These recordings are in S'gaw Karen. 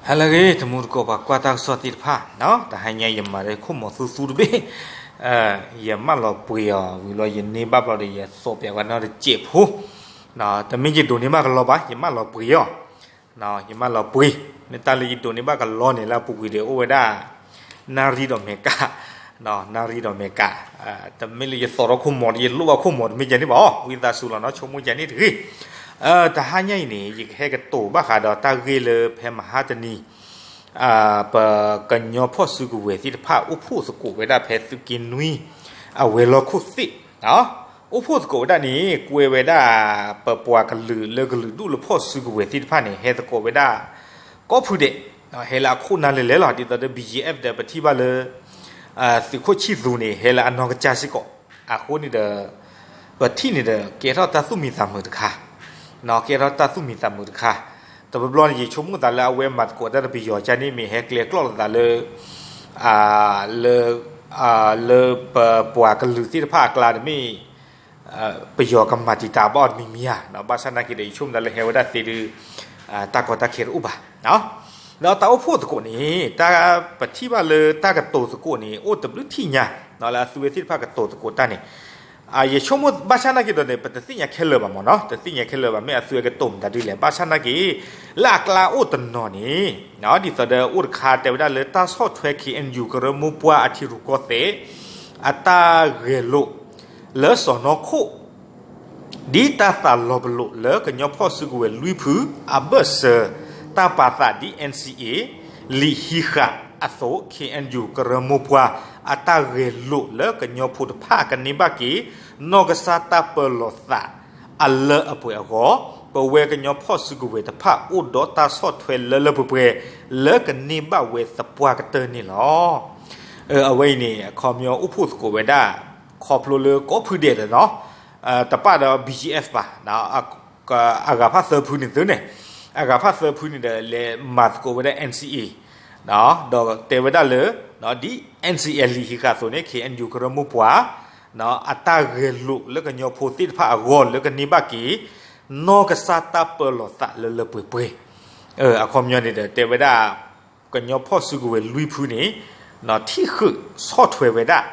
ဟါလၢအဂ့ၤ တံၤသကိးပှၤကွၢ်တၢ်ကစီၣ်သ့ၣ်တဖၣ်, တဟါညါယမၤဒီးခိၣ်မီၤသူသူတဘ့ၣ်, ယမၢလီၤပှ့ၤအီၤဝံၤလီၤ ယန့ၢ်ဘၣ်ဘျီဒီး ယသိးပၠးဝဲနီတစဲးဖိ, တမ့ၢ်ယဒိးန့ၢ်ဘၣ်ကလီဘၣ် ယမၢလီၤပှ့ၤအီၤ, ယမၢလီၤပှ့ၤ, မ့ၢ်တၢ်လၢယဒိးန့ၢ်ဘၣ်ကလီန့ၣ် လၢအပူၤကွံာ်ဒီးအိၣ်ဝဲဒၣ် နၣ်ရံၣ်ဒီးမဲာ်ကး, နၣ်ရံၣ်ဒီးမဲာ်ကး, တမ့ၢ်လၢယသိးထီၣ်ခိၣ်မီၤ ယလိၣ်ဘၣ်ခိၣ်မီၤ တမ့ၢ်ကဲန့ၣ်ဘၣ်အီၤ ဝံသးစူၤလီၤနီၤ ဆိကမိၣ်ကဲန့ၣ်တဂ့ၤ. တဟါညါအံၤန့ၣ် ယကဟဲကတိၤဘၣ်ဃးဒီးတၢ်ဂ့ၢ်လၢ ဖဲမဟါတနံၤ ပကညီဖီၣ်စုကဝဲၤသ့ၣ်တဖၣ် အိၣ်ဖှိၣ်သကိးဝဲဒၣ်ဖဲသုးက့နွံ အဝဲၤလီၢ်ခိၣ်သ့ၣ်, အိၣ်ဖှိၣ်သကိးဝဲဒၣ်န့ၣ် ကွဲးဝဲဒၣ် ပပှၤကလုာ်လၢကလုာ်ဒူၣ်လၢဖီၣ်စုကဝဲၤသ့ၣ်တဖၣ်န့ၣ် ဟဲသကိးဝဲဒၣ် ကိးဖုဒဲး, ဟဲလၢအခိၣ်နၢ်လဲၤလဲၤလီၤ ဒ်သိးဒီး ဘံၣ်ယံၣ်အဲၣ်ဖ် ဒီးပထံၣ်ဘၣ်လၢ သုးခိၣ်ဆံၣ်သူန့ၣ် ဟဲလၢအနီၢ်ကစၢ်စ့ၢ်ကီး, အဃိန့ၣ်ဒီး ပထံၣ်န့ၣ်ဒီး ကဲထီၣ်တၢ်သူၣ်မံသးမုာ်တခါ, ကဲထီၣ်တၢ်သူၣ်မံသးမုာ်တခါ, တဘျီဘျီန့ၣ် ယဆိကမိၣ်သးလၢအဝဲမၤသကိးတၢ်ဒီးပယီၤကန့ၣ် မ့ၢ်ဟဲကျဲကျီၢ်လိာ်သးလၢ လၢ လၢပပှၤကလုာ်သ့ၣ်တဖၣ်အကျါတမ့ၢ် ပယီၤကမၤတံာ်တာ်ဘၣ်အီၤတမံၤမံၤဧါ, ဘၣ်ဆၣ်နာ်က့ဒီး ယဆိကမိၣ်သးလၢဟဲဝဲဒၣ်သ့ဒုး တၢ်ကီတၢ်ခဲတအိၣ်ဘၣ်. ဒီးတၢ်အိၣ်ဖှိၣ်သကိးန့ၣ် တၢ်ပထံၣ်ဘၣ်လၢတၢ်ကတိၤသကိးန့ၣ် အိၣ်တဘျုးထံၣ်ညါ လၢအသုဝဲသ့ၣ်တဖၣ်ကတိၤသကိးတၢ်န့ၣ် ယဆိကမိၣ်ဘၣ်ဆၣ်နာ်က့ဒီးန့ၣ် ပတသ့ၣ်ညါခဲလၢာ်ဘၣ်မ့ၢ်နီၤ, တသ့ၣ်ညါခဲလၢာ်ဘၣ် မ့ၢ်အသုဝဲကတိၤမတၤဒ်လဲၣ် ဘၣ်ဆၣ်နာ်က့ လၢအကျါအိၣ်တနီၤန့ၣ် ဒ်သိးဒီးအိၣ်တခါတဲဝဲဒၣ်လၢတၢ်ဆီၣ်ထွဲ ခ့ၣ်အဲၣ်ယူၣ် ကရၢမိၢ်ပှၢ်အထံရူၢ်ကီၢ်သဲး အတၢ်ဂဲၤလိာ် လၢစီၢ်နီၤခိၣ် ဒ်တၢ်သးလီၤပလိာ်လၢကညီဖီၣ်စုကဝဲၤလွံၢ်ဖု အဘၢၣ်စၢၤ တၢ်ပာ်သးဒ် NCA လံာ်ဟံးဃာ်အသိး ခ့ၣ်အဲၣ်ယူၣ် ကရၢမိၢ်ပှၢ် အတၢ်ဂဲၤလိာ်လၢကညီဖိတဖၣ်ကန့ၢ်ဘၣ်က့ၤ နီၢ်ကစၢ်တၢ်ပၢလီၤသးအလၢအပှဲၤအဂီၢ် ပဝဲကညီဖီၣ်စုကဝဲၤတဖၣ်အိၣ်ဒီးတၢ်ဆီၣ်ထွဲလၢလၢပှဲၤပှဲၤ လၢကန့ၢ်ဘၣ်ဝဲသပှၢ်ကတၢၢ်န့ၣ်လီၤ. အဝဲအံၤန့ၣ် အခီပညီအိၣ်ဖှိၣ်သကိးဝဲဒၣ် ခီဖျိလၢကိးဖုဒဲးဒီးနီၤ တပာ်ဒီး ဘံၣ်ယံၣ်အဲၣ်ဖ် ဘၣ်, အဂၤဖးသၢဖုန့ၣ်သုန့ၣ်, အဂၤဖးသၢဖုန့ၣ်ဒီး လဲၤမၤသကိးဝဲဒၣ် NCA ဒီးတဲဝဲဒၣ်လၢ ဒ် NCA လံာ်ဟံးဃာ်အသိးန့ၣ် ခ့ၣ်အဲၣ်ယူၣ် ကရၢမိၢ်ပှၢ် အတၢ်ဂဲၤလိာ်လၢကညီဖိသ့ၣ်တဖၣ်အဂီၢ်လၢကန့ၢ်ဘၣ်က့ၤ နီၢ်ကစၢ်တၢ်ပၢလီၤသးလၢလၢပှဲၤပှဲၤ, အခီပညီန့ၣ်ဒီး တဲဝဲဒၣ် ကညီဖီၣ်စုကဝဲၤလွံၢ်ဖုန့ၣ် ထံၣ်ဃုာ်ဆီၣ်ထွဲဝဲဒၣ်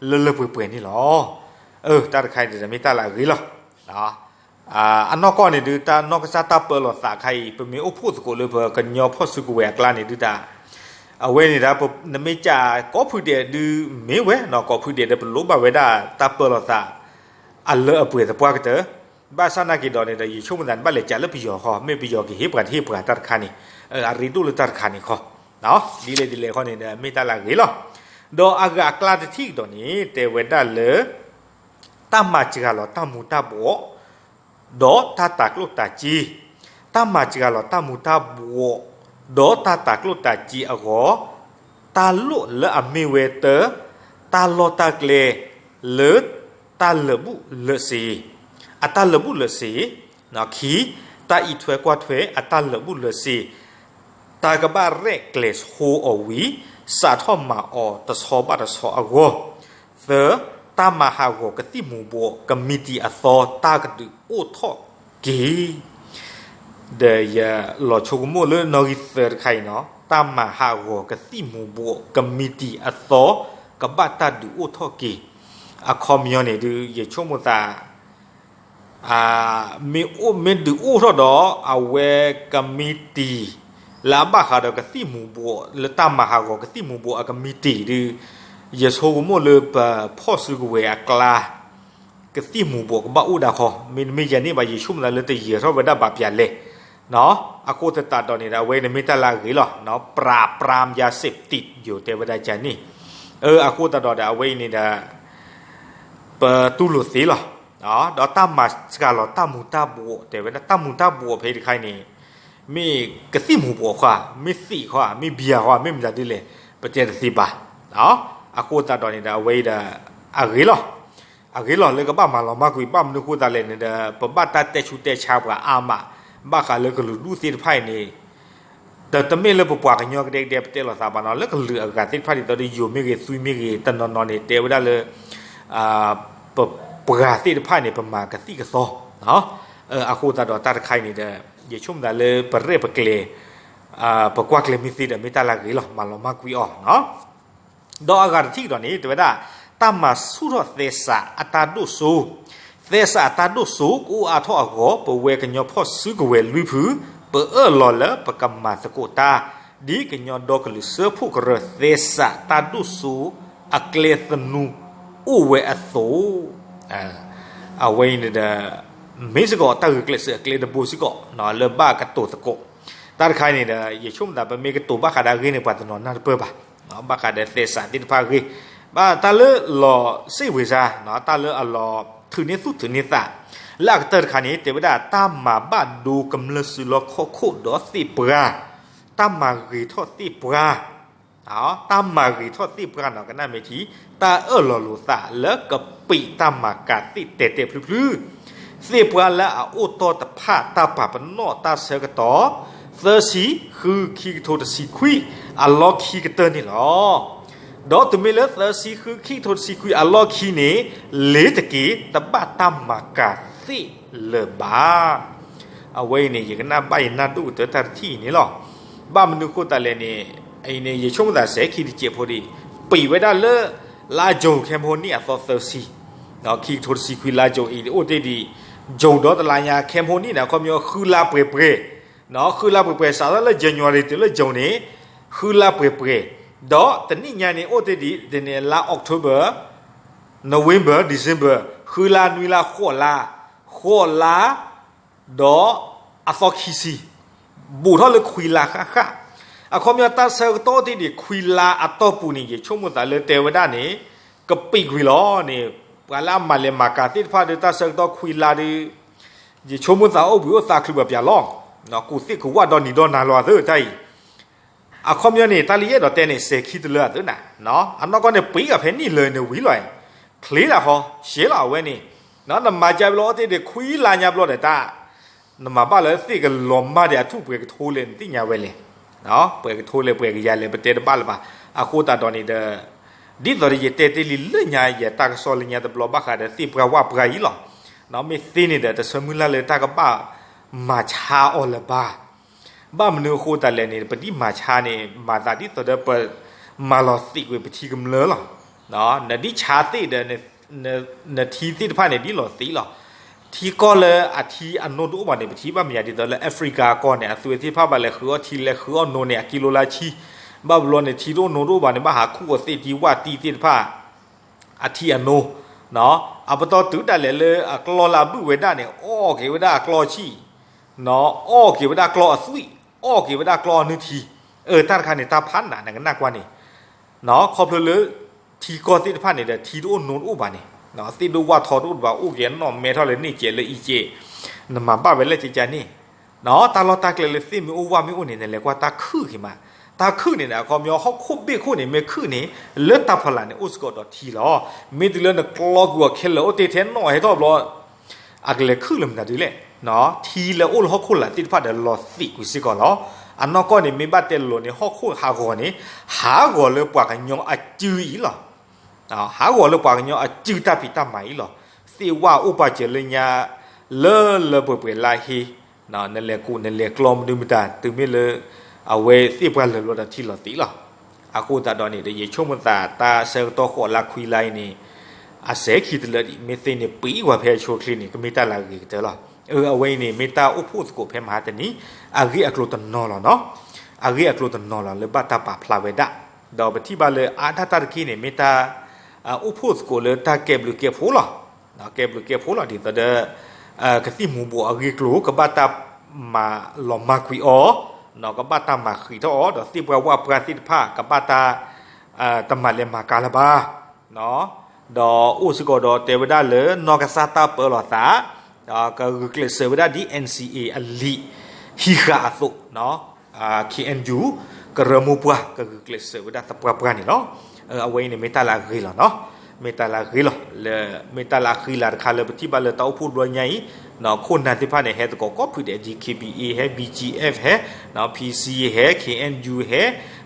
လၢလၢပှဲၤပှဲၤန့ၣ်လီၤ. တၢ်တခါအံၤန့ၣ်ဒီးမ့ၢ်တၢ်လၢအဂ့ၤလီၤ. အနီၢ်ကီၢ်န့ၣ်ဒုး တၢ်နီၢ်ကစၢ်တၢ်ပၢလီၤသးအခါအံၤ ပမ့ၢ်အိၣ်ဖှိၣ်သကိးလၢပကညီဖီၣ်စုကဝဲၤအကျါန့ၣ်ဒုးတၢ် အဝဲန့ၣ်ဒၣ် နမ့ၢ်ကးကိးဖုဒဲးဒုး မ့ၢ်ဝဲနီၤ ကိးဖုဒဲးဒီး ပလိၣ်ဘၣ်ဝဲဒၣ်တၢ်ပၢလီၤသး အလၢအပှဲၤသပှၢ်ကတၢၢ်, ဘၣ်ဆၣ်နာ်က့ဒီးန့ၣ်ဒီး ယဆိကမိၣ်သးန့ၣ် ဘၣ်လဲၤကးလၢပယီၤဃီ မ့ၢ်ပယီၤကဟ့ၣ်ပှၤတဟ့ၣ်ပှၤတၢ်တခါန့ၣ်, အရ့ဒိၣ်လၢတၢ်တခါန့ၣ်ခီ, ဒ်လဲၣ်ဒ်လဲၣ်ခီန့ၣ်ဒီး မ့ၢ်တၢ်လၢအဂ့ၤလီၤ. ဒီးအဂၤအကျါတထံၣ်ကဒီးန့ၣ် တဲဝဲဒၣ်လၢ တၢ်မၤစှၤလီၤတၢ်မူၤတၢ်ဘှီး ဒီးတၢ်တၤကျိၣ်တၤစ့, တၢ်မၤစှၤလီၤတၢ်မူၤတၢ်ဘှီး ဒီးတၢ်တၤကျိၣ်တၤစ့အဂီၢ်, တၢ်လိၣ်လၢအမ့ၢ်ဝဲတၢ် တၢ်လီၢ်တၢ်ကျဲ လၢတၢ်လၢာ်ဘူၣ်လၢာ်စ့, အတၢ်လၢာ်ဘူၣ်လၢာ်စ့, ခံ, တၢ်အံးထွဲကွၢ်ထွဲအတၢ်လၢာ်ဘူၣ်လၢာ်စ့, တၢ်ကဘၣ်ရဲၣ်ကျဲၤဆိအီၤဝံၤ စးထီၣ်မၤအီၤတဆီဘၣ်တဆီအဂီၢ်, သၢ, တၢ်မၤဟးဂီၤကသံၣ်မူၤဘှီးကမံးတံာ်အသီတၢ်ကဒုးအိၣ်ထီၣ်က့ၤ ဒီးယလီၤဆိကမိၣ်လၢနီၣ်ဂံၢ်သၢတခါအံၤနီၤ တၢ်မၤဟးဂီၤကသံၣ်မူၤဘှီးကမံးတံာ်အသီ ကဘၣ်တၢ်ဒုးအိၣ်ထီၣ်က့ၤ, အခီပညီန့ၣ်ဒုး ယဆိကမိၣ်သး မ့ၢ်အိၣ်မ့ၢ်ဒုးအိၣ်ထီၣ်ဒီး အဝဲကမံးတံာ် လၢအဘၣ်ဃးဒီးကသံၣ်မူၤဘှီး လၢတၢ်မၤဟးဂီၤကသံၣ်မူၤဘှီးအကမံးတံာ်ဒုး ယဆိကမိၣ်လၢပဖီၣ်စုကဝဲၤအကျါ ကသံၣ်မူၤဘှီးကဘၣ်အိၣ်ဒၣ်ဃီ, မ့တမ့ၢ်ယၤန့ၣ်ဘၣ် ယဆိကမိၣ်သးလၢတယဲၤထီၣ်ဝဲဒၣ်ဘၣ်ပျၢၤလဲၣ်, အဃိသတးဒီးန့ၣ်ဒီး အဝဲန့ၣ်မ့ၢ်တၢ်လၢအဂ့ၤလီၤ, ပြၤပြါယၤစ့းတံး ယိၤတဲဝဲဒၣ်ကန့ၣ်, အဃိသတးဒီးဒီး အဝဲအံၤန့ၣ်ဒီး ပတူၢ်လိာ်သ့လီၤ, ဒီးတၢ်မၤစှၤလီၤတၢ်မူၤတၢ်ဘှီး တဲဝဲဒၣ်တၢ်မူၤတၢ်ဘှီးဖဲတခါအံၤန့ၣ် မ့ၢ်ကသံၣ်မူၤဘှီးဃီ မ့ၢ်သံးဃီ မ့ၢ်ဘံယၤဃီ မ့ၢ်မတၤဒ်လဲၣ် ပတဲတသ့ဘၣ်, အဃိသတးဒီးန့ၣ်ဒီး အဝဲအံၤဒီး အဂ့ၤလီၤ, အဂ့ၤလီၤလၢကဘၣ်မၤလီၤမၢ်ကွံာ် ဘၣ်မနုၤဃိသတးလဲၣ်န့ၣ်ဒီး ပဘၣ်တၢ်တဲဆူးတဲဆါပှၤအါမး, ဘၣ်ဃးလၢကလုာ်ဒူၣ်သ့ၣ်တဖၣ်အံၤန့ၣ် ဒီးတမ့ၢ်လၢပပှၤကညီကဒဲကဒဲပတဲလိာ်သးဘၣ်နီၤ လၢကလုာ်အဂၤသ့ၣ်တဖၣ်ဒ်သိးဒီး ယိၤမ့ၢ်ဂ့ၤ သွံမ့ၢ်ဂ့ၤ တနီၤနီၤန့ၣ် တဲဝဲဒၣ်လၢ ပပှၤသ့ၣ်တဖၣ်န့ၣ် ပမၤကသံၣ်ကသီ, အဃိသတးဒီးတၢ်တခါအံၤန့ၣ်ဒီး ယဆိကမိၣ်သးလၢပရဲၣ်ပကျဲၤ ပကွၢ်ကျဲၤမ့ၢ်သ့ဒီး မ့ၢ်တၢ်လၢအဂ့ၤလီၤ, မၤလီၤမၢ်ကွံာ်အီၤ. ဒီးအဂၤတထံၣ်ကဒီးန့ၣ် တဲဝဲဒၣ် တၢ်မၤဆူၣ်ထီၣ်သဲစးအတၢ်ဒိၣ်စိ, သဲစးအတၢ်ဒိၣ်စိကအိၣ်အါထီၣ်အဂီၢ် ပဝဲကညီဖီၣ်စုကဝဲၤလွံၢ်ဖု ပအၢၣ်လီၤလၢပကမၤသကိးတၢ် ဒ်ကညီဒီကလုာ်စၢဖှိၣ်ကရၢ သဲစးတၢ်ဒိၣ်စိအကျဲသနူအိၣ်ဝဲအသိး, အဝဲအံၤန့ၣ်ဒီး မ့ၢ်စ့ၢ်ကီးတၢ်ဂုာ်ကျဲးစၢးအကျဲတဘိစ့ၢ်ကီး လၢဘၣ်ကတိၤသကိး. တၢ်တခါန့ၣ်ဒီး ယဆိကမိၣ်သး ပမ့ၢ်ကတိၤဘၣ်ဃးဒီးအဂ့ၢ်န့ၣ် ပှၤတနီၤနၢ်တပၢၢ်ဘၣ်, ဘၣ်ဃးဒီးသဲစးသ့ၣ်တဖၣ်အဂ့ၢ်, ဘၣ်တၢ်လၢလီၤစ့ၣ်ဝ့ၤစါ, တၢ်လၢအလီၤထုးန့ၢ်သူၣ်ထုးန့ၢ်သး, လၢအကတၢၢ်တခါန့ၣ် တဲဝဲဒၣ် တၢ်မၤဘၣ်ဒိကမျၢၢ်စုလီၢ်ခီၣ်ခိၣ်ဒီးသ့ၣ်ပှၢ်, တၢ်မၤဂ့ၤထီၣ်သ့ၣ်ပှၢ် တၢ်မၤဂ့ၤထီၣ်သ့ၣ်ပှၢ်နီၤ ကနၣ်မ့ၢ်ထံ, တၢ်အၢၣ်လီၤလိာ်သးလၢကပံးတၢ်မၤကၤသ့ၣ်တဲာ်တဲာ်ဖျုဖျု, သ့ၣ်ပှၢ်လၢအအိၣ်တီၢ်တဖၣ် တၢ်ပာ်ပနီၣ်တၢ်ဆၢကတီၢ် သၢဆံဃု ခံကထိတဆံခွံ အလီၢ်ခံကတၢၢ်န့ၣ်လီၤ. ဒီးတုၤမ့ၢ်လၢသၢဆံဃု ခံကထိတဆံခွံ အလီၢ်ခံန့ၣ် လ့ၤတက့ၤ တဘၣ်တၢ်မၤကၤသ့ၣ်လၢၤဘၣ်. အဝဲအံၤန့ၣ် ယကနၣ်ဘၣ်ယနၢ်ဒိၣ်ကတၢၢ်တၢ်တထံၣ်အံၤန့ၣ်လီၤ. ဘၣ်မနုၤအဃိသတးလဲၣ်န့ၣ်, အံၤန့ၣ် ယဆိကမိၣ်သးစဲၤခံတစဲးဖိဒံး, ပံးဝဲဒၣ်လၢ လါယူၤ ခဲမဟိနံၣ်အသီသၢဆံ, ခံကထိတဆံခွံ လါယူၤအံၤ အိၣ်တ့ၢ်ဒံး ယူၤဒီတလါညါ ခဲမဟိနံၣ်န့ၣ် အခီပညီဃုလါပှဲၤပှဲၤ, ဃုလါပှဲၤပှဲၤ စးထီၣ်လၢ January တုၤလၢယူၤန့ၣ် ဃုလါပှဲၤပှဲၤ, ဒီးတနံၣ်ညါန့ၣ် အိၣ်တ့ၢ်ဒံး တနံၣ်လါ October, November, December ဃုလါနွံလါ ဃိးလါ, ဃိးလါ ဒီးအသီခံဆံ, ဘူးထီၣ်လၢခွံလါဃၣ်ဃၣ်, အခီပညီတၢ်ဆၢကတီၢ်အိၣ်တ့ၢ်ဒံးခွံလါအတီၢ်ပူၤန့ၣ် ယဆိကမိၣ်သးလၢတဲဝဲဒၣ်န့ၣ် ကပံးကွံာ်လီၤန့ၣ်, ပှၤလၢအမၤလဲၤမၤကၤသ့ၣ်တဖၣ်ဒီး တၢ်ဆၢကတီၢ်ခွံလါဒီး ယဆိကမိၣ်သးအိၣ်ဘှံးအိၣ်သးချုးပှၤပၠးလီၤ, ကူၣ်သ့ၣ်ကူၣ်ဝၣ်ဒီနံၤဒီနၤလီၤအသးတၢ်အံၤ အခီပညီန့ၣ် တၢ်လၢယအဲၣ်ဒိးတဲန့ၣ် စဲၤခံတလၢအသးနၤ, အနီၢ်ကီၢ်န့ၣ် ပံးဂၤဖဲနံၣ်လၢာ်န့ၣ်ဝံၤလီၤ, ချ့လၢဃီ ရှဲလီၤအဝဲန့ၣ်, နမၤကၢဘျီအိၣ်တ့ၢ်ဒံးခွံလါညါဘျီဒီးတၢ်, နမၤဘၣ်လၢသ့ၣ်ကလီၤမၢ်ဒံးအထူၣ်ပှဲၤကထိလဲၣ် နသ့ၣ်ညါဝဲလဲၣ်, ပှဲၤကထိလဲၣ်ပှဲၤကယၤလဲၣ် ပတဲတဘၣ်လၢၤဘၣ်, အဃိသတးဒီးန့ၣ်ဒီး ဒ်သိးဒီးယတဲတ့ၢ်လံလၢညါ ယတၢ်ကစီၣ်လၢညါတဘျီဘၣ်ဃးဒီးသ့ၣ်ပှၢ်ဝၣ်ပှၢ်အံၤလီၤ, မ့ၢ်သ့န့ၣ်ဒီး တဆၢမုၢ်လၢ်လၢတၢ်ကဘၣ်မၤဆါအီၤလၢၤဘၣ် ဘၣ်မနုၤအဃိသတးလဲၣ်န့ၣ် ပဒ်မၤဆါန့ၣ် မၤသးဒ်သိးဒီးပမၤလီၤသံးကွံာ်ပထံကမျၢၢ်လီၤ. နဒ်ဆါသ့ၣ်ဒီး နထံသ့ၣ်တဖၣ်န့ၣ် ဒ်လီၤသံးလီၤ. ထံကီၢ်လၢအထံအနိတအိၣ်ဘၣ်န့ၣ် ပထံၣ်ဘၣ်မ့ၢ်ယၤဒ်သိးလၢ Africa အကီၢ်န့ၣ် အသုးသ့ၣ်တဖၣ်ဘၣ်လဲၤဃုအီၣ်ထံလဲၤဃုအီၣ်နိန့ၣ် အကံလိလါဆံ, ဘၣ်ဘျီန့ၣ် ထံတအိၣ်နိတအိၣ်ဘၣ်န့ၣ် ဘၣ်ဟးခူၣ်အီၤသ့ၣ်ထံဝၣ်တံၢ်သ့ၣ်တဖၣ် အထံအနိ, အပတီၢ်တုၤဒၣ်လဲာ်လၢအကျီလၢအဘုၣ်ဝဲဒၣ်န့ၣ် အီၣ်က့ၤဝဲဒၣ်အကျီဆံၣ်, အီၣ်က့ၤဝဲဒၣ်ကျီအသွံၣ်, အီၣ်က့ၤဝဲဒၣ်ကျီအနုၢ်ထံ, အတၢ်တခါန့ၣ် တၢ်ဖးနးနကနၣ်ကွၢ်န့ၣ်, ခီဖျိလၢ ထံကီၢ်သ့ၣ်တဖၣ်န့ၣ်ဒီး ထံတအိၣ်နိတအိၣ်ဘၣ်န့ၣ်, သ့ၣ်ဒိၣ်ဝၣ်ထီတအိၣ်တဘၣ် အိၣ်က့ၤအနီၣ်မဲထီၣ်လၢန့ၣ်ကဲးလၢအံၤကဲး, နမၤဘၣ်ဝဲလၢကကန့ၣ် တၢ်လီၢ်တၢ်ကျဲလၢသ့ၣ်မ့ၢ်အိၣ်ဝၣ်မ့ၢ်အိၣ်န့ၣ် နလဲၤကွၢ်တၢ်ခုၣ်က့ၤမး, တၢ်ခုၣ်န့ၣ်ဒီး အခီပညီဟီၣ်ခိၣ်ဘ့ၣ်ခိၣ်န့ၣ် မ့ၢ်ခုၣ်န့ၣ် လၢတၢ်ဖီလာ်န့ၣ် အိၣ်စ့ၢ်ကီးဒီးထံလီၤ. မ့ၢ်တုၤလၢနကျီကွံာ်အီၤခဲလၢာ်အိၣ်တ့ၢ်ထဲနီၣ်ဟဲထီၣ်ဘျီ အကလဲၤခုၣ်လၢမတၤဒ်လဲၣ်, ထံလၢအိၣ်လၢဟီၣ်ခိၣ်လာ်သ့ၣ်တဖၣ်ဒီးလီၤသံးကွံာ်စ့ၢ်ကီးလီၤ. အနီၢ်ကီၢ်န့ၣ် မ့ၢ်ဘၣ်တဲလိၤန့ၣ် ဟီၣ်ခိၣ်ဟးဂီၤန့ၣ် ဟးဂီၤလၢပှၤကညီအစုအံၤလီၤ. ဟးဂီၤလၢပှၤကညီအစုတၢ်ဖံးတၢ်မၤအံၤလီၤ. သ့ၣ်ဝၣ်အိၣ်ပာ်စၢၤလၢညါ လၢလၢပှဲၤပှဲၤလၢဟ့ နလဲၤကူးနလဲၤကျီမနုၤမတၤ တုၤမ့ၢ်လၢ အဝဲသ့ၣ်ပှၢ်လၢာ်ဘျီဒီးထံလီၤသံးလီၤ. အဃိသတးဒီးန့ၣ်ဒီး ယဆိကမိၣ်သး တၢ်ဆၢကတီၢ်ဃိးလါခွံလါအံၤန့ၣ် အစဲးခံတလၢဒံး မ့ၢ်သ့န့ၣ် ပံးကွၢ်ဖဲအဆိအချ့န့ၣ် ကမ့ၢ်တၢ်လၢအဂ့ၤကတၢၢ်လီၤ. အဝဲအံၤန့ၣ် မ့ၢ်တၢ်အိၣ်ဖှိၣ်သကိးဖဲမဟါတနံၤ အဂ့ၢ်အကျိၤတနီၤလီၤနီၤ. အဂ့ၢ်အကျိၤတနီၤလီၤ လၢဘၣ်တၢ်ပာ်ဖျါဝဲဒၣ်, ဒီးပထံၣ်ဘၣ်လၢအါတၢ်တၢ်တက့ၢ်န့ၣ် မ့ၢ်တၢ် အိၣ်ဖှိၣ်သကိးလၢတၢ်ကဲဘျုးကဲဖှိၣ်လီၤ. ကဲဘျုးကဲဖှိၣ်လီၤ ဒ်သိးဒီး ကသံၣ်မူၤဘှီးအဂ့ၢ်အကျိၤ ကဘၣ်တၢ်မၤလီၤမၢ်ကွံာ်အီၤ, ကဘၣ်တၢ်မၤဃံးထီၣ်အီၤ ဒီးသ့ၣ်ပှၢ်ဝၣ်ပှၢ်သ့ၣ်တဖၣ် ကဘၣ်တၢ် တမၤလဲၤမၤကၤလၢၤဘၣ်, ဒီးအိၣ်စ့ၢ်ကီးဒီးတဲဝဲဒၣ်လၢ နီၢ်ကစၢ်တၢ်ပၢလီၤသး ကဂုာ်ကျဲးစၢးဝဲဒၣ်ဒ် NCA အလံာ်ဟံးဃာ်အသိး KNU ကရၢမိၢ်ပှၢ် ကဂုာ်ကျဲးစၢးဝဲဒၣ်သပှၢ်ပှၢ်န့ၣ်လီၤ. အဝဲအံၤန့ၣ် မ့ၢ်တၢ်လၢအဂ့ၤလီၤနီၤ. မ့ၢ်တၢ်လၢအဂ့ၤလီၤ လၢ မ့ၢ်တၢ်လၢအဃံလၤတခါလၢ ပထံၣ်ဘၣ်လၢတၢ်အိၣ်ဖှိၣ်တဘျီညါအံၤ ခိၣ်နၢ်သ့ၣ်တဖၣ်န့ၣ် ဟဲသကိးကိးဖုဒဲး DKBA ဟဲ BGF ဟဲ PC ဟဲ KNU ဟဲ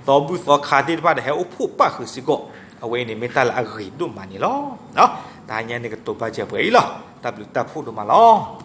သီဘူၣ်သီခါသ့ၣ်တဖၣ်န့ၣ် ဟဲအိၣ်ဖှိၣ်ပၣ်ဃုာ်စ့ၢ်ကီး. အဝဲအံၤန့ၣ် မ့ၢ်တၢ်လၢအဂ့ၤဒိၣ်မးန့ၣ်လီၤ. တဟါညါန့ၣ် ကတိၤဘၣ်စၢၤပှဲၤအံၤလီၤ. တၢ်ဘျုးတၢ်ဖှိၣ်ဒိၣ်မးလီၤ.